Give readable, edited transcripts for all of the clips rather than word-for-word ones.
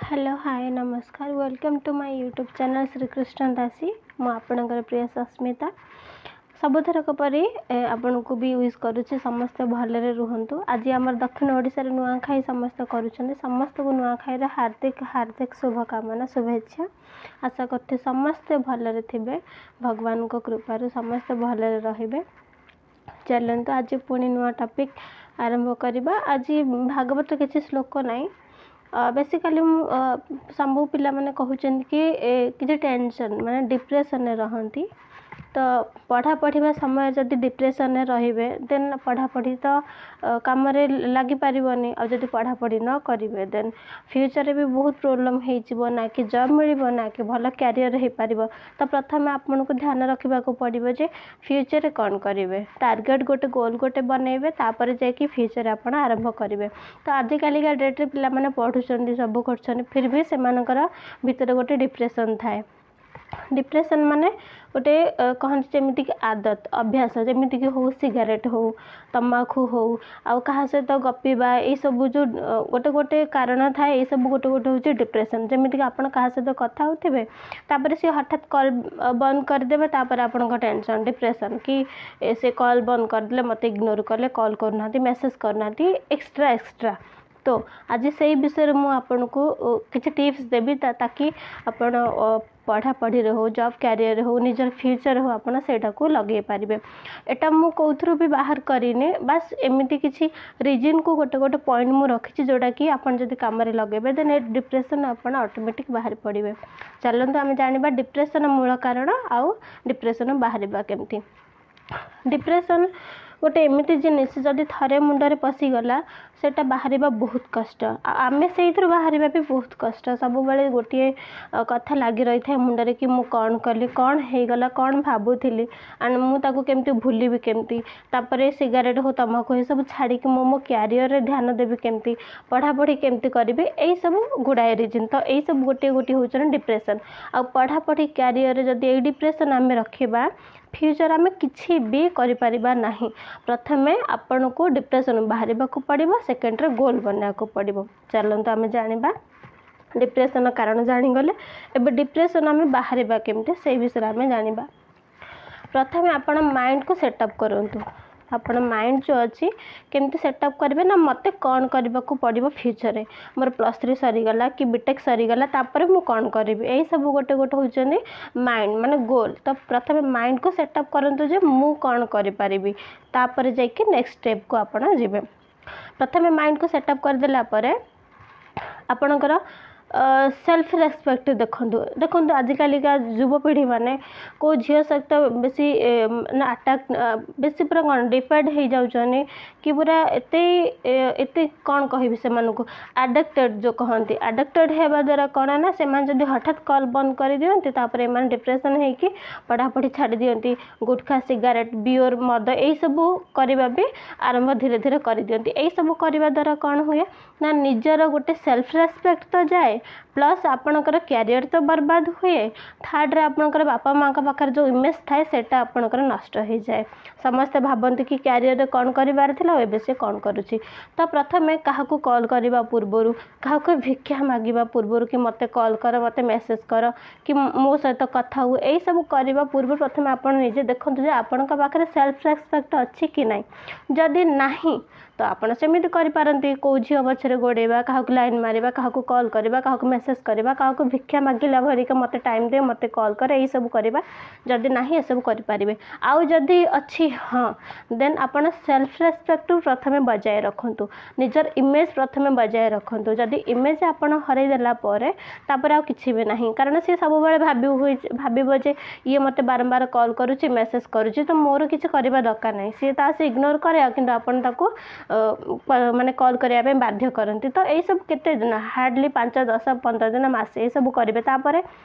Hello, ହାଏ, ନମସ୍କାର। Welcome to my YouTube channel Shrikrishna ଦାସୀ। ମୁଁ ଆପଣଙ୍କର ପ୍ରିୟ ସସ୍ମିତା। ସବୁଥରକ ପରି ଆପଣଙ୍କୁ ବି ୱିଶ୍ କରୁଛି, ସମସ୍ତେ ଭଲରେ ରୁହନ୍ତୁ। ଆଜି ଆମର ଦକ୍ଷିଣ ଓଡ଼ିଶାରେ ନୂଆଖାଇ ସମସ୍ତେ କରୁଛନ୍ତି। ସମସ୍ତଙ୍କୁ ନୂଆଖାଇର ହାର୍ଦ୍ଦିକ ହାର୍ଦ୍ଦିକ ଶୁଭକାମନା, ଶୁଭେଚ୍ଛା। ଆଶା କରୁଛି ସମସ୍ତେ ଭଲରେ ଥିବେ, ଭଗବାନଙ୍କ କୃପାରୁ ସମସ୍ତେ ଭଲରେ ରହିବେ। ଚାଲନ୍ତୁ, ଆଜି ପୁଣି ନୂଆ ଟପିକ୍ ଆରମ୍ଭ କରିବା। ଆଜି ଭାଗବତ କିଛି ଶ୍ଲୋକ ନାହିଁ। ବେସିକାଲି ମୁଁ ସବୁ ପିଲାମାନେ କହୁଛନ୍ତି କି କିଛି ଟେନସନ୍, ମାନେ ଡିପ୍ରେସନ୍ରେ ରହନ୍ତି। ତ ପଢ଼ା ପଢ଼ିବା ସମୟରେ ଯଦି ଡିପ୍ରେସନ୍ରେ ରହିବେ, ଦେନ୍ ପଢ଼ାପଢ଼ି ତ କାମରେ ଲାଗିପାରିବନି। ଆଉ ଯଦି ପଢ଼ାପଢ଼ି ନ କରିବେ, ଦେନ୍ ଫ୍ୟୁଚର୍ରେ ବି ବହୁତ ପ୍ରୋବ୍ଲେମ୍ ହେଇଯିବ, ନା କି ଜବ୍ ମିଳିବ, ନା କି ଭଲ କ୍ୟାରିୟର୍ ହେଇପାରିବ। ତ ପ୍ରଥମେ ଆପଣଙ୍କୁ ଧ୍ୟାନ ରଖିବାକୁ ପଡ଼ିବ ଯେ ଫ୍ୟୁଚର୍ରେ କ'ଣ କରିବେ। ଟାର୍ଗେଟ୍ ଗୋଟେ, ଗୋଲ୍ ଗୋଟେ ବନେଇବେ, ତାପରେ ଯାଇକି ଫ୍ୟୁଚର୍ ଆପଣ ଆରମ୍ଭ କରିବେ। ତ ଆଜିକାଲିକା ଡେଟ୍ରେ ପିଲାମାନେ ପଢ଼ୁଛନ୍ତି, ସବୁ କରୁଛନ୍ତି, ଫିର୍ ବି ସେମାନଙ୍କର ଭିତରେ ଗୋଟେ ଡିପ୍ରେସନ୍ ଥାଏ। ଡିପ୍ରେସନ୍ ମାନେ ଗୋଟେ କହନ୍ତି ଯେମିତିକି ଆଦତ, ଅଭ୍ୟାସ, ଯେମିତିକି ହଉ ସିଗାରେଟ୍ ହଉ, ତମାଖୁ ହଉ, ଆଉ କାହା ସହିତ ଗପିବା, ଏଇସବୁ ଯେଉଁ ଗୋଟେ ଗୋଟେ କାରଣ ଥାଏ, ଏଇସବୁ ଗୋଟେ ଗୋଟେ ହେଉଛି ଡିପ୍ରେସନ୍। ଯେମିତିକି ଆପଣ କାହା ସହିତ କଥା ହେଉଥିବେ, ତାପରେ ସିଏ ହଠାତ୍ କଲ୍ ବନ୍ଦ କରିଦେବେ, ତାପରେ ଆପଣଙ୍କ ଟେନସନ୍, ଡିପ୍ରେସନ୍ କି ସେ କଲ୍ ବନ୍ଦ କରିଦେଲେ, ମୋତେ ଇଗ୍ନୋର କଲେ, କଲ୍ କରୁନାହାନ୍ତି, ମେସେଜ୍ କରୁନାହାନ୍ତି, ଏକ୍ସଟ୍ରା ଏକ୍ସଟ୍ରା। ତ ଆଜି ସେଇ ବିଷୟରେ ମୁଁ ଆପଣଙ୍କୁ କିଛି ଟିପ୍ସ ଦେବି, ତାକି ଆପଣ ପଢ଼ାପଢ଼ିରେ ହଉ, ଜବ୍ କ୍ୟାରିୟରରେ ହଉ, ନିଜର ଫ୍ୟୁଚର୍ ହଉ, ଆପଣ ସେଇଟାକୁ ଲଗେଇ ପାରିବେ। ଏଇଟା ମୁଁ କେଉଁଥିରୁ ବି ବାହାର କରିନି, ବାସ୍ ଏମିତି କିଛି ରିଜିନ୍କୁ ଗୋଟେ ଗୋଟେ ପଏଣ୍ଟ ମୁଁ ରଖିଛି, ଯେଉଁଟାକି ଆପଣ ଯଦି କାମରେ ଲଗେଇବେ, ଦେନ୍ ଏ ଡିପ୍ରେସନ୍ ଆପଣ ଅଟୋମେଟିକ୍ ବାହାରି ପଡ଼ିବେ। ଚାଲନ୍ତୁ ଆମେ ଜାଣିବା ଡିପ୍ରେସନ୍ ମୂଳ କାରଣ ଆଉ ଡିପ୍ରେସନ୍ ବାହାରିବା କେମିତି। ଡିପ୍ରେସନ୍ ଗୋଟେ ଏମିତି ଜିନିଷ, ଯଦି ଥରେ ମୁଣ୍ଡରେ ପଶିଗଲା, ସେଇଟା ବାହାରିବା ବହୁତ କଷ୍ଟ, ଆଉ ଆମେ ସେଇଥିରୁ ବାହାରିବା ବି ବହୁତ କଷ୍ଟ। ସବୁବେଳେ ଗୋଟିଏ କଥା ଲାଗି ରହିଥାଏ ମୁଣ୍ଡରେ କି ମୁଁ କ'ଣ କଲି, କ'ଣ ହେଇଗଲା, କ'ଣ ଭାବୁଥିଲି, ଆଣ୍ଡ ମୁଁ ତାକୁ କେମିତି ଭୁଲିବି କେମିତି, ତାପରେ ସିଗାରେଟ୍ ହଉ, ତମାଖୁ, ଏସବୁ ଛାଡ଼ିକି ମୁଁ ମୋ କ୍ୟାରିୟରରେ ଧ୍ୟାନ ଦେବି କେମିତି, ପଢ଼ାପଢ଼ି କେମିତି କରିବି, ଏଇସବୁ ଗୁଡ଼ାଏ ରିଜନ୍। ତ ଏଇସବୁ ଗୋଟିଏ ଗୋଟିଏ ହେଉଛନ୍ତି ଡିପ୍ରେସନ୍। ଆଉ ପଢ଼ାପଢ଼ି, କ୍ୟାରିୟରରେ ଯଦି ଏଇ ଡିପ୍ରେସନ୍ ଆମେ ରଖିବା, ଫ୍ୟୁଚର୍ ଆମେ କିଛି ବି କରିପାରିବା ନାହିଁ। ପ୍ରଥମେ ଆପଣଙ୍କୁ ଡିପ୍ରେସନ୍ ବାହାରିବାକୁ ପଡ଼ିବ, ସେକେଣ୍ଡରେ ଗୋଲ୍ ବନେଇବାକୁ ପଡ଼ିବ। ଚାଲନ୍ତୁ ଆମେ ଜାଣିବା, ଡିପ୍ରେସନ୍ କାରଣ ଜାଣିଗଲେ, ଏବେ ଡିପ୍ରେସନ୍ ଆମେ ବାହାରିବା କେମିତି, ସେଇ ବିଷୟରେ ଆମେ ଜାଣିବା। ପ୍ରଥମେ ଆପଣ ମାଇଣ୍ଡକୁ ସେଟଅପ୍ କରନ୍ତୁ। ଆପଣ ମାଇଣ୍ଡ ଯେଉଁ ଅଛି, କେମିତି ସେଟଅପ୍ କରିବେ ନା, ମୋତେ କ'ଣ କରିବାକୁ ପଡ଼ିବ ଫ୍ୟୁଚର୍ରେ, ମୋର +3 ସରିଗଲା କି ବିଟେକ୍ ସରିଗଲା, ତାପରେ ମୁଁ କ'ଣ କରିବି, ଏଇସବୁ ଗୋଟେ ଗୋଟେ ହେଉଛନ୍ତି ମାଇଣ୍ଡ, ମାନେ ଗୋଲ୍। ତ ପ୍ରଥମେ ମାଇଣ୍ଡକୁ ସେଟଅପ୍ କରନ୍ତୁ ଯେ ମୁଁ କ'ଣ କରିପାରିବି, ତାପରେ ଯାଇକି ନେକ୍ସଟ ଷ୍ଟେପ୍କୁ ଆପଣ ଯିବେ। ପ୍ରଥମେ ମାଇଣ୍ଡକୁ ସେଟଅପ୍ କରିଦେଲା ପରେ ଆପଣଙ୍କର ସେଲ୍ଫ ରେସପେକ୍ଟ ଦେଖନ୍ତୁ। ଦେଖନ୍ତୁ, ଆଜିକାଲିକା ଯୁବପିଢ଼ି ମାନେ କେଉଁ ଝିଅ ସହିତ ବେଶୀ ମାନେ ଆଟାକ୍, ବେଶୀ ପୁରା କ'ଣ ଡିପେଣ୍ଡ ହେଇଯାଉଛନ୍ତି କି ପୁରା ଏତେ ଏତେ କ'ଣ କହିବି ସେମାନଙ୍କୁ, ଆଡିକ୍ଟେଡ଼ ଯେଉଁ କହନ୍ତି। ଆଡିକ୍ଟେଡ଼ ହେବା ଦ୍ୱାରା କ'ଣ ନା, ସେମାନେ ଯଦି ହଠାତ୍ କଲ୍ ବନ୍ଦ କରିଦିଅନ୍ତି, ତାପରେ ଏମାନେ ଡିପ୍ରେସନ୍ ହେଇକି ପଢ଼ାପଢ଼ି ଛାଡ଼ି ଦିଅନ୍ତି। ଗୁଟଖା, ସିଗାରେଟ୍, ବିୟର, ମଦ, ଏଇସବୁ କରିବା ବି ଆରମ୍ଭ ଧୀରେ ଧୀରେ କରିଦିଅନ୍ତି। ଏଇସବୁ କରିବା ଦ୍ୱାରା କ'ଣ ହୁଏ ନା, ନିଜର ଗୋଟେ ସେଲ୍ଫ ରେସପେକ୍ଟ ତ ଯାଏ, ପ୍ଲସ୍ ଆପଣଙ୍କର କ୍ୟାରିୟର ତ ବର୍ବାଦ ହୁଏ, ଥାର୍ଡ଼ରେ ଆପଣଙ୍କର ବାପା ମାଆଙ୍କ ପାଖରେ ଯେଉଁ ଇମେଜ୍ ଥାଏ, ସେଇଟା ଆପଣଙ୍କର ନଷ୍ଟ ହେଇଯାଏ। ସମସ୍ତେ ଭାବନ୍ତି କି କ୍ୟାରିୟରରେ କ'ଣ କରିବାର ଥିଲା ଆଉ ଏବେ ସେ କ'ଣ କରୁଛି। ତ ପ୍ରଥମେ କାହାକୁ କଲ୍ କରିବା ପୂର୍ବରୁ, କାହାକୁ ଭିକ୍ଷା ମାଗିବା ପୂର୍ବରୁ କି ମୋତେ କଲ୍ କର, ମୋତେ ମେସେଜ୍ କର କି ମୋ ସହିତ କଥା ହୁଅ, ଏଇସବୁ କରିବା ପୂର୍ବରୁ ପ୍ରଥମେ ଆପଣ ନିଜେ ଦେଖନ୍ତୁ ଯେ ଆପଣଙ୍କ ପାଖରେ ସେଲ୍ଫ ରେସପେକ୍ଟ ଅଛି କି ନାହିଁ। ଯଦି ନାହିଁ, ତ ଆପଣ ସେମିତି କରିପାରନ୍ତି, କେଉଁ ଝିଅ ପଛରେ ଗୋଡ଼େଇବା, କାହାକୁ ଲାଇନ୍ ମାରିବା, କାହାକୁ କଲ୍ କରିବା, କାହାକୁ ମେସେଜ୍ କରିବା, କାହାକୁ ଭିକ୍ଷା ମାଗିଲା ଭରିକା ମୋତେ ଟାଇମ୍ ଦେ, ମୋତେ କଲ୍ କର, ଏଇସବୁ କରିବା। ଯଦି ନାହିଁ, ଏସବୁ କରିପାରିବେ। ଆଉ ଯଦି ଅଛି, ହଁ, ଦେନ୍ ଆପଣ ସେଲ୍ଫ ରେସପେକ୍ଟକୁ ପ୍ରଥମେ ବଜାୟ ରଖନ୍ତୁ, ନିଜର ଇମେଜ୍ ପ୍ରଥମେ ବଜାୟ ରଖନ୍ତୁ। ଯଦି ଇମେଜ୍ ଆପଣ ହରାଇ ଦେଲା ପରେ, ତାପରେ ଆଉ କିଛି ବି ନାହିଁ। କାରଣ ସିଏ ସବୁବେଳେ ଭାବିବ ଯେ ଇଏ ମୋତେ ବାରମ୍ବାର କଲ୍ କରୁଛି, ମେସେଜ୍ କରୁଛି, ତ ମୋର କିଛି କରିବା ଦରକାର ନାହିଁ। ସିଏ ତା ସେ ଇଗ୍ନୋର କରେ, ଆଉ କିନ୍ତୁ ଆପଣ ତାକୁ ମାନେ କଲ୍ କରିବା ପାଇଁ ବାଧ୍ୟ କରନ୍ତି। ତ ଏଇସବୁ କେତେ ଦିନ? ହାର୍ଡ଼ଲି 5, 10, 15 ଦିନ, ମାସେ ଏସବୁ କରିବେ। ତାପରେ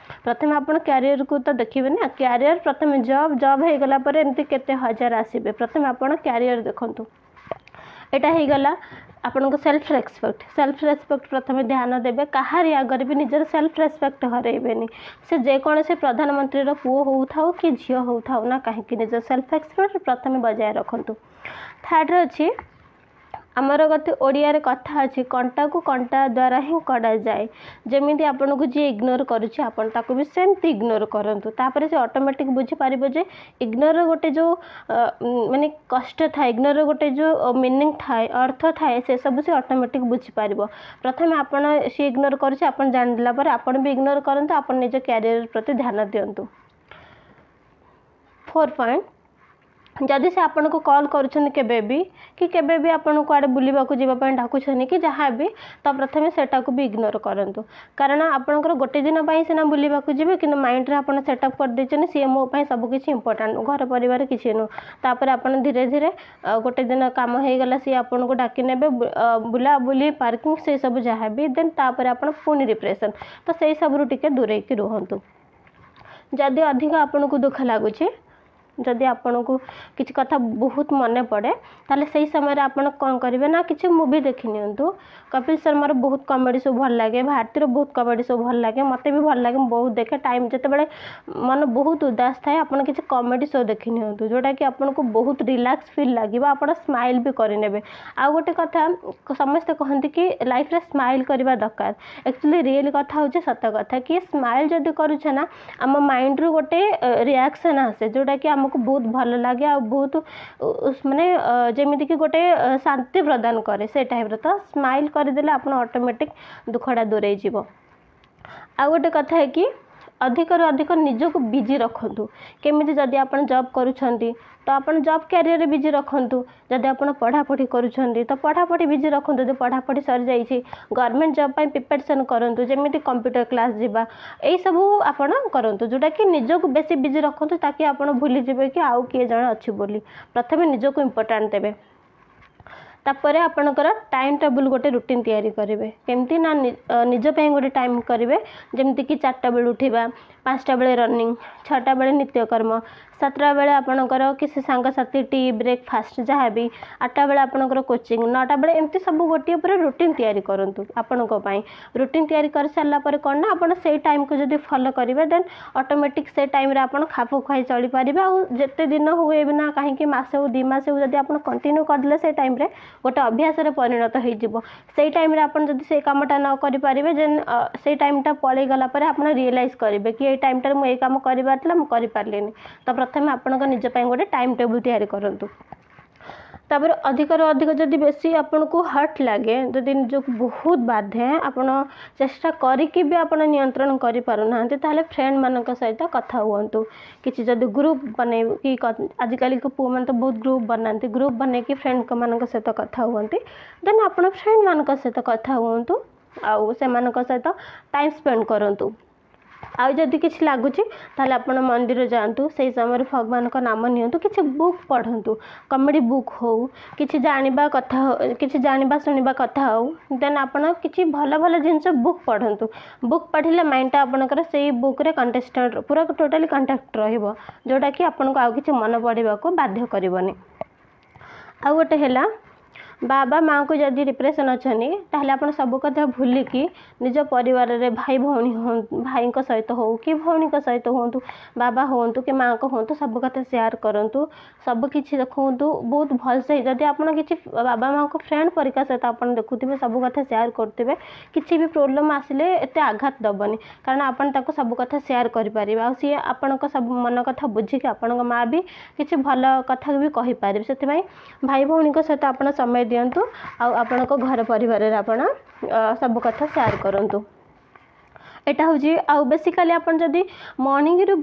ପ୍ରଥମେ ଆପଣ କ୍ୟାରିୟରକୁ ତ ଦେଖିବେ ନା। କ୍ୟାରିୟର ପ୍ରଥମେ, ଜବ୍, ଜବ୍ ହେଇଗଲା ପରେ ଏମିତି କେତେ ହଜାର ଆସିବେ। ପ୍ରଥମେ ଆପଣ କ୍ୟାରିୟର ଦେଖନ୍ତୁ। ଏଇଟା ହେଇଗଲା ଆପଣଙ୍କ ସେଲ୍ଫ ରେସପେକ୍ଟ। ସେଲ୍ଫ ରେସପେକ୍ଟ ପ୍ରଥମେ ଧ୍ୟାନ ଦେବେ। କାହାରି ଆଗରେ ବି ନିଜର ସେଲ୍ଫ ରେସପେକ୍ଟ ହରାଇବେନି। ସେ ଯେକୌଣସି ପ୍ରଧାନମନ୍ତ୍ରୀର ପୁଅ ହେଉଥାଉ କି ଝିଅ ହେଉଥାଉ ନା କାହିଁକି, ନିଜ ସେଲ୍ଫ ରେସପେକ୍ଟ ପ୍ରଥମେ ବଜାୟ ରଖନ୍ତୁ। ଥାର୍ଡ଼ରେ ଅଛି, ଆମର ଗୋଟେ ଓଡ଼ିଆରେ କଥା ଅଛି, କଣ୍ଟାକୁ କଣ୍ଟା ଦ୍ୱାରା ହିଁ କଢ଼ାଯାଏ। ଯେମିତି ଆପଣଙ୍କୁ ଯିଏ ଇଗ୍ନୋର କରୁଛି, ଆପଣ ତାକୁ ବି ସେମିତି ଇଗ୍ନୋର କରନ୍ତୁ। ତାପରେ ସେ ଅଟୋମେଟିକ୍ ବୁଝିପାରିବ ଯେ ଇଗ୍ନୋର ଗୋଟେ ଯେଉଁ ମାନେ କଷ୍ଟ ଥାଏ, ଇଗ୍ନୋର ଗୋଟେ ଯେଉଁ ମିନିଂ ଥାଏ, ଅର୍ଥ ଥାଏ, ସେସବୁ ସେ ଅଟୋମେଟିକ୍ ବୁଝିପାରିବ। ପ୍ରଥମେ ଆପଣ ସିଏ ଇଗ୍ନୋର କରୁଛି ଆପଣ ଜାଣିଦେଲା ପରେ ଆପଣ ବି ଇଗ୍ନୋର କରନ୍ତୁ। ଆପଣ ନିଜ କ୍ୟାରିୟର ପ୍ରତି ଧ୍ୟାନ ଦିଅନ୍ତୁ। ଫୋର୍ ପଏଣ୍ଟ, ଯଦି ସେ ଆପଣଙ୍କୁ କଲ୍ କରୁଛନ୍ତି କେବେ ବି, କି କେବେ ବି ଆପଣଙ୍କୁ କୁଆଡ଼େ ବୁଲିବାକୁ ଯିବା ପାଇଁ ଡାକୁଛନ୍ତି କି ଯାହା ବି, ତ ପ୍ରଥମେ ସେଟାକୁ ବି ଇଗ୍ନୋର କରନ୍ତୁ। କାରଣ ଆପଣଙ୍କର ଗୋଟେ ଦିନ ପାଇଁ ସିନା ବୁଲିବାକୁ ଯିବେ, କିନ୍ତୁ ମାଇଣ୍ଡରେ ଆପଣ ସେଟଅପ୍ କରିଦେଇଛନ୍ତି ସିଏ ମୋ ପାଇଁ ସବୁକିଛି ଇମ୍ପୋର୍ଟାଣ୍ଟ, ଘର ପରିବାର କିଛି ନୁହଁ। ତାପରେ ଆପଣ ଧୀରେ ଧୀରେ ଗୋଟେ ଦିନ କାମ ହେଇଗଲା, ସିଏ ଆପଣଙ୍କୁ ଡାକି ନେବେ ବୁଲାବୁଲି, ପାର୍କିଂ, ସେସବୁ ଯାହା ବି, ଦେନ୍ ତାପରେ ଆପଣ ପୁଣି ଡିପ୍ରେସନ୍। ତ ସେଇ ସବୁରୁ ଟିକେ ଦୂରେଇକି ରୁହନ୍ତୁ। ଯଦି ଅଧିକ ଆପଣଙ୍କୁ ଦୁଃଖ ଲାଗୁଛି, ଯଦି ଆପଣଙ୍କୁ କିଛି କଥା ବହୁତ ମନେ ପଡ଼େ, ତାହେଲେ ସେଇ ସମୟରେ ଆପଣ କ'ଣ କରିବେ ନା କିଛି ମୁଭି ଦେଖି ନିଅନ୍ତୁ। କପିଲ ଶର୍ମାର ବହୁତ କମେଡ଼ି ସବୁ ଭଲ ଲାଗେ, ଭାରତୀର ବହୁତ କମେଡ଼ି ସବୁ ଭଲ ଲାଗେ, ମୋତେ ବି ଭଲ ଲାଗେ, ମୁଁ ବହୁତ ଦେଖେ। ଟାଇମ୍ ଯେତେବେଳେ ମନ ବହୁତ ଉଦାସ ଥାଏ, ଆପଣ କିଛି କମେଡ଼ି ଶୋ ଦେଖି ନିଅନ୍ତୁ, ଯେଉଁଟାକି ଆପଣଙ୍କୁ ବହୁତ ରିଲାକ୍ସ ଫିଲ୍ ଲାଗିବ, ଆପଣ ସ୍ମାଇଲ୍ ବି କରିନେବେ। ଆଉ ଗୋଟେ କଥା, ସମସ୍ତେ କହନ୍ତି କି ଲାଇଫ୍ରେ ସ୍ମାଇଲ୍ କରିବା ଦରକାର। ଆକ୍ଚୁଆଲି ରିଏଲି କଥା ହେଉଛି, ସତ କଥା କି ସ୍ମାଇଲ୍ ଯଦି କରୁଛେ ନା, ଆମ ମାଇଣ୍ଡରୁ ଗୋଟେ ରିଆକ୍ସନ୍ ଆସେ ଯେଉଁଟାକି ଆମକୁ ବହୁତ ଭଲ ଲାଗେ ଆଉ ବହୁତ ମାନେ ଯେମିତିକି ଗୋଟେ ଶାନ୍ତି ପ୍ରଦାନ କରେ ସେ ଟାଇପ୍ର। ତ ସ୍ମାଇଲ୍ କରିଦେଲେ ଆପଣ ଅଟୋମେଟିକ୍ ଦୁଃଖଟା ଦୂରେଇ ଯିବ। ଆଉ ଗୋଟେ କଥା କି ଅଧିକରୁ ଅଧିକ ନିଜକୁ ବିଜି ରଖନ୍ତୁ। କେମିତି? ଯଦି ଆପଣ ଜବ୍ କରୁଛନ୍ତି ତ ଆପଣ ଜବ୍ କ୍ୟାରିୟରରେ ବିଜି ରଖନ୍ତୁ। ଯଦି ଆପଣ ପଢ଼ାପଢ଼ି କରୁଛନ୍ତି ତ ପଢ଼ାପଢ଼ି ବିଜି ରଖନ୍ତୁ। ଯଦି ପଢ଼ାପଢ଼ି ସରିଯାଇଛି, ଗଭର୍ଣ୍ଣମେଣ୍ଟ ଜବ୍ ପାଇଁ ପ୍ରିପାରେସନ୍ କରନ୍ତୁ, ଯେମିତି କମ୍ପ୍ୟୁଟର କ୍ଲାସ୍ ଯିବା, ଏଇସବୁ ଆପଣ କରନ୍ତୁ, ଯେଉଁଟାକି ନିଜକୁ ବେଶୀ ବିଜି ରଖନ୍ତୁ, ତାକି ଆପଣ ଭୁଲିଯିବେ କି ଆଉ କିଏ ଜଣେ ଅଛି ବୋଲି। ପ୍ରଥମେ ନିଜକୁ ଇମ୍ପୋର୍ଟାଣ୍ଟ ଦେବେ। ତାପରେ ଆପଣଙ୍କର ଟାଇମ୍ ଟେବୁଲ୍ ଗୋଟେ ରୁଟିନ୍ ତିଆରି କରିବେ। କେମିତି ନା ନିଜ ପାଇଁ ଗୋଟେ ଟାଇମ୍ କରିବେ, ଯେମିତିକି 4ଟା ବେଳୁ ଉଠିବା, 5ଟା ବେଳେ ରନିଂ, 6ଟା ବେଳେ ନିତ୍ୟକର୍ମ, 7ଟା ବେଳେ ଆପଣଙ୍କର କିଛି ସାଙ୍ଗସାଥି, ଟି, ବ୍ରେକଫାଷ୍ଟ ଯାହା ବି, 8ଟା ବେଳେ ଆପଣଙ୍କର କୋଚିଂ, 9ଟା ବେଳେ, ଏମିତି ସବୁ ଗୋଟିଏ ପୁରା ରୁଟିନ୍ ତିଆରି କରନ୍ତୁ ଆପଣଙ୍କ ପାଇଁ। ରୁଟିନ୍ ତିଆରି କରିସାରିଲା ପରେ କ'ଣ ନା ଆପଣ ସେଇ ଟାଇମ୍କୁ ଯଦି ଫଲୋ କରିବେ, ଦେନ୍ ଅଟୋମେଟିକ୍ ସେ ଟାଇମ୍ରେ ଆପଣ ଖାପ ଖୁଆଇ ଚଳିପାରିବେ। ଆଉ ଯେତେ ଦିନ ହୁଏ ବି ନା କାହିଁକି, ମାସେ ହଉ, 2 ମାସ ହଉ, ଯଦି ଆପଣ କଣ୍ଟିନ୍ୟୁ କରିଦେଲେ ସେଇ ଟାଇମ୍ରେ ଗୋଟେ ଅଭ୍ୟାସରେ ପରିଣତ ହେଇଯିବ। ସେଇ ଟାଇମ୍ରେ ଆପଣ ଯଦି ସେଇ କାମଟା ନ କରିପାରିବେ, ଦେନ୍ ସେଇ ଟାଇମ୍ଟା ପଳେଇଗଲା ପରେ ଆପଣ ରିଏଲାଇଜ୍ କରିବେ କି ଏଇ ଟାଇମ୍ଟାରେ ମୁଁ ଏଇ କାମ କରିବାର ଥିଲା, ମୁଁ କରିପାରିଲିନି। ତ ପ୍ରଥମେ ଆପଣଙ୍କ ନିଜ ପାଇଁ ଗୋଟେ ଟାଇମ୍ ଟେବୁଲ୍ ତିଆରି କରନ୍ତୁ। ତାପରେ ଅଧିକରୁ ଅଧିକ ଯଦି ବେଶୀ ଆପଣଙ୍କୁ ହର୍ଟ ଲାଗେ, ଯଦି ନିଜକୁ ବହୁତ ବାଧେ, ଆପଣ ଚେଷ୍ଟା କରିକି ବି ଆପଣ ନିୟନ୍ତ୍ରଣ କରିପାରୁନାହାନ୍ତି, ତାହେଲେ ଫ୍ରେଣ୍ଡମାନଙ୍କ ସହିତ କଥା ହୁଅନ୍ତୁ। କିଛି ଯଦି ଗ୍ରୁପ୍ ବନେଇକି, ଆଜିକାଲିକା ପୁଅମାନେ ତ ବହୁତ ଗ୍ରୁପ୍ ବନାନ୍ତି, ଗ୍ରୁପ୍ ବନେଇକି ଫ୍ରେଣ୍ଡମାନଙ୍କ ସହିତ କଥା ହୁଅନ୍ତି, ଦେନ୍ ଆପଣ ଫ୍ରେଣ୍ଡମାନଙ୍କ ସହିତ କଥା ହୁଅନ୍ତୁ ଆଉ ସେମାନଙ୍କ ସହିତ ଟାଇମ୍ ସ୍ପେଣ୍ଡ କରନ୍ତୁ। ଆଉ ଯଦି କିଛି ଲାଗୁଛି, ତାହେଲେ ଆପଣ ମନ୍ଦିର ଯାଆନ୍ତୁ, ସେଇ ସମୟରେ ଭଗବାନଙ୍କ ନାମ ନିଅନ୍ତୁ, କିଛି ବୁକ୍ ପଢ଼ନ୍ତୁ, କମେଡ଼ି ବୁକ୍ ହଉ, କିଛି ଜାଣିବା କଥା, କିଛି ଜାଣିବା ଶୁଣିବା କଥା ହଉ, ଦେନ୍ ଆପଣ କିଛି ଭଲ ଭଲ ଜିନିଷ ବୁକ୍ ପଢ଼ନ୍ତୁ। ବୁକ୍ ପଢ଼ିଲେ ମାଇଣ୍ଡଟା ଆପଣଙ୍କର ସେଇ ବୁକ୍ରେ କଣ୍ଟେଷ୍ଟେଣ୍ଟ ପୁରା ଟୋଟାଲି କଣ୍ଟାକ୍ଟ ରହିବ, ଯେଉଁଟାକି ଆପଣଙ୍କୁ ଆଉ କିଛି ମନେ ପଡ଼ିବାକୁ ବାଧ୍ୟ କରିବନି। ଆଉ ଗୋଟେ ହେଲା, ବାବା ମାଆଙ୍କୁ ଯଦି ଡିପ୍ରେସନ୍ ଅଛନ୍ତି, ତାହେଲେ ଆପଣ ସବୁ କଥା ଭୁଲିକି ନିଜ ପରିବାରରେ ଭାଇ ଭଉଣୀ ଭାଇଙ୍କ ସହିତ ହଉ କି ଭଉଣୀଙ୍କ ସହିତ ହୁଅନ୍ତୁ, ବାବା ହୁଅନ୍ତୁ କି ମାଆଙ୍କ ହୁଅନ୍ତୁ, ସବୁ କଥା ସେୟାର କରନ୍ତୁ, ସବୁ କିଛି ଦେଖନ୍ତୁ ବହୁତ ଭଲସେ। ଯଦି ଆପଣ କିଛି ବାବା ମାଆଙ୍କୁ ଫ୍ରେଣ୍ଡ ପରିକା ସହିତ ଆପଣ ଦେଖୁଥିବେ, ସବୁ କଥା ସେୟାର କରୁଥିବେ, କିଛି ବି ପ୍ରୋବ୍ଲେମ୍ ଆସିଲେ ଏତେ ଆଘାତ ଦେବନି, କାରଣ ଆପଣ ତାକୁ ସବୁ କଥା ସେୟାର କରିପାରିବେ ଆଉ ସିଏ ଆପଣଙ୍କ ସବୁ ମନ କଥା ବୁଝିକି, ଆପଣଙ୍କ ମାଆ ବି କିଛି ଭଲ କଥା ବି କହିପାରିବେ। ସେଥିପାଇଁ ଭାଇ ଭଉଣୀଙ୍କ ସହିତ ଆପଣ ସମୟ ଦିଅନ୍ତୁ ଆଉ ଆପଣଙ୍କ ଘର ପରିବାରରେ ଆପଣ ସବୁ କଥା ସେୟାର କରନ୍ତୁ। ଏଇଟା ହେଉଛି। ଆଉ ବେସିକାଲି ଆପଣ ଯଦି ମର୍ଣ୍ଣିଂରୁ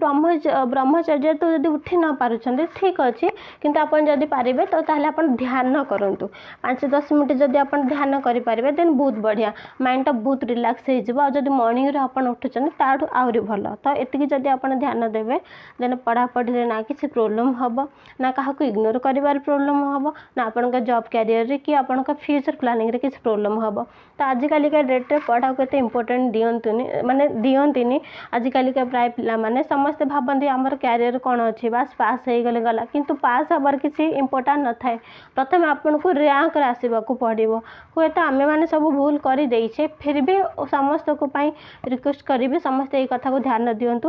ବ୍ରହ୍ମଚର୍ଯ୍ୟ ତ ଯଦି ଉଠି ନ ପାରୁଛନ୍ତି, ଠିକ୍ ଅଛି, କିନ୍ତୁ ଆପଣ ଯଦି ପାରିବେ ତ ତାହେଲେ ଆପଣ ଧ୍ୟାନ କରନ୍ତୁ। 5-10 ମିନିଟ୍ ଯଦି ଆପଣ ଧ୍ୟାନ କରିପାରିବେ, ଦେନ୍ ବହୁତ ବଢ଼ିଆ, ମାଇଣ୍ଡଟା ବହୁତ ରିଲାକ୍ସ ହେଇଯିବ। ଆଉ ଯଦି ମର୍ଣ୍ଣିଂରୁ ଆପଣ ଉଠୁଛନ୍ତି, ତାଠୁ ଆହୁରି ଭଲ। ତ ଏତିକି ଯଦି ଆପଣ ଧ୍ୟାନ ଦେବେ, ଦେନ୍ ପଢ଼ାପଢ଼ିରେ ନା କିଛି ପ୍ରୋବ୍ଲେମ୍ ହେବ, ନା କାହାକୁ ଇଗ୍ନୋର କରିବାର ପ୍ରୋବ୍ଲେମ୍ ହେବ, ନା ଆପଣଙ୍କ ଜବ୍ କ୍ୟାରିୟରରେ କି ଆପଣଙ୍କ ଫ୍ୟୁଚର୍ ପ୍ଲାନିଂରେ କିଛି ପ୍ରୋବ୍ଲେମ୍ ହେବ। ତ ଆଜିକାଲିକା ଡେଟ୍ରେ ପଢ଼ାକୁ ଏତେ ଇମ୍ପୋର୍ଟାଣ୍ଟ ଦିଅନ୍ତୁନି, ମାନେ ଦିଅନ୍ତିନି ଆଜିକାଲିକା ପ୍ରାୟ ପିଲାମାନେ। ସମସ୍ତେ ଭାବନ୍ତି ଆମର କ୍ୟାରିୟର କ'ଣ ଅଛି, ବାସ୍ ପାସ୍ ହେଇଗଲେ ଗଲା। କିନ୍ତୁ ପାସ୍ ହେବାର କିଛି ଇମ୍ପୋର୍ଟାଣ୍ଟ ନଥାଏ। ପ୍ରଥମେ ଆପଣଙ୍କୁ ର୍ୟାଙ୍କରେ ଆସିବାକୁ ପଡ଼ିବ। ହୁଏତ ଆମେମାନେ ସବୁ ଭୁଲ କରିଦେଇଛେ, ଫିର୍ ବି ସମସ୍ତଙ୍କ ପାଇଁ ରିକ୍ୱେଷ୍ଟ କରିବି, ସମସ୍ତେ ଏଇ କଥାକୁ ଧ୍ୟାନ ଦିଅନ୍ତୁ।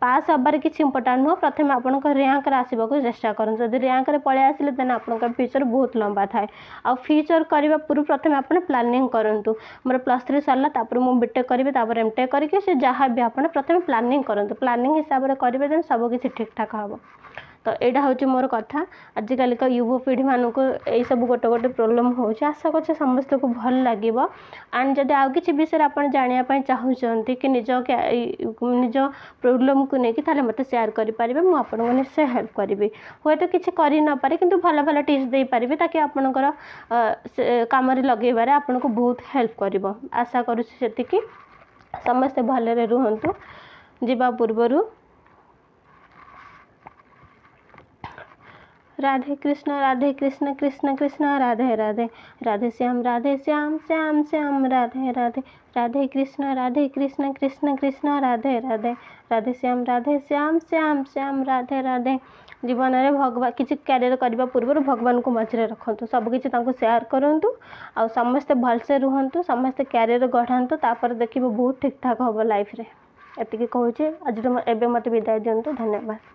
ପାସ୍ ହେବାରେ କିଛି ଇମ୍ପୋର୍ଟାଣ୍ଟ ନୁହଁ। ପ୍ରଥମେ ଆପଣଙ୍କ ର୍ୟାଙ୍କରେ ଆସିବାକୁ ଚେଷ୍ଟା କରନ୍ତୁ। ଯଦି ର୍ୟାଙ୍କରେ ପଳେଇ ଆସିଲେ, ଦେନ୍ ଆପଣଙ୍କ ଫ୍ୟୁଚର୍ ବହୁତ ଲମ୍ବା ଥାଏ। ଆଉ ଫ୍ୟୁଚର୍ କରିବା ପୂର୍ବରୁ ପ୍ରଥମେ ଆପଣ ପ୍ଲାନିଂ କରନ୍ତୁ। ମୋର +3 ସରିଲା, ତାପରେ ମୁଁ ବିଟେକ୍ କରିବି, ତାପରେ ଏମଟେକ୍ କରିକି, ସେ ଯାହା ବି, ଆପଣ ପ୍ରଥମେ ପ୍ଲାନିଂ କରନ୍ତୁ। ପ୍ଲାନିଂ ହିସାବରେ କରିବେ, ଦେନ୍ ସବୁ କିଛି ଠିକ୍ଠାକ୍ ହେବ। ତ ଏଇଟା ହେଉଛି ମୋର କଥା। ଆଜିକାଲିକା ଯୁବପିଢ଼ିମାନଙ୍କୁ ଏଇସବୁ ଗୋଟେ ଗୋଟେ ପ୍ରୋବ୍ଲେମ୍ ହେଉଛି। ଆଶା କରୁଛି ସମସ୍ତଙ୍କୁ ଭଲ ଲାଗିବ। ଆଣ୍ଡ ଯଦି ଆଉ କିଛି ବିଷୟରେ ଆପଣ ଜାଣିବା ପାଇଁ ଚାହୁଁଛନ୍ତି କି ନିଜ ନିଜ ପ୍ରୋବ୍ଲେମ୍କୁ ନେଇକି, ତାହେଲେ ମୋତେ ସେୟାର କରିପାରିବେ। ମୁଁ ଆପଣଙ୍କୁ ନିଶ୍ଚୟ ହେଲ୍ପ କରିବି। ହୁଏତ କିଛି କରି ନପାରେ, କିନ୍ତୁ ଭଲ ଭଲ ଟିପ୍ସ ଦେଇପାରିବି, ତାକି ଆପଣଙ୍କର ସେ କାମରେ ଲଗେଇବାରେ ଆପଣଙ୍କୁ ବହୁତ ହେଲ୍ପ କରିବ। ଆଶା କରୁଛି ସେତିକି। ସମସ୍ତେ ଭଲରେ ରୁହନ୍ତୁ। ଯିବା ପୂର୍ବରୁ राधे कृष्ण राधे कृष्ण कृष्ण कृष्ण राधे राधे, राधे श्याम राधे श्याम श्याम श्याम राधे राधे, राधे कृष्ण राधे कृष्ण कृष्ण कृष्ण राधे राधे, राधे श्याम राधे श्याम श्याम श्याम राधे राधे। ଜୀବନରେ ଭଗବାନ, କିଛି କ୍ୟାରିୟର କରିବା ପୂର୍ବରୁ ଭଗବାନଙ୍କୁ ମଝିରେ ରଖନ୍ତୁ, ସବୁକିଛି ତାଙ୍କୁ ସେୟାର କରନ୍ତୁ ଆଉ ସମସ୍ତେ ଭଲସେ ରୁହନ୍ତୁ, ସମସ୍ତେ କ୍ୟାରିୟର ଗଢ଼ାନ୍ତୁ। ତାପରେ ଦେଖିବେ ବହୁତ ଠିକ୍ଠାକ୍ ହେବ ଲାଇଫ୍ରେ। ଏତିକି କହୁଛି ଆଜି। ଏବେ ମୋତେ ବିଦାୟ ଦିଅନ୍ତୁ। ଧନ୍ୟବାଦ।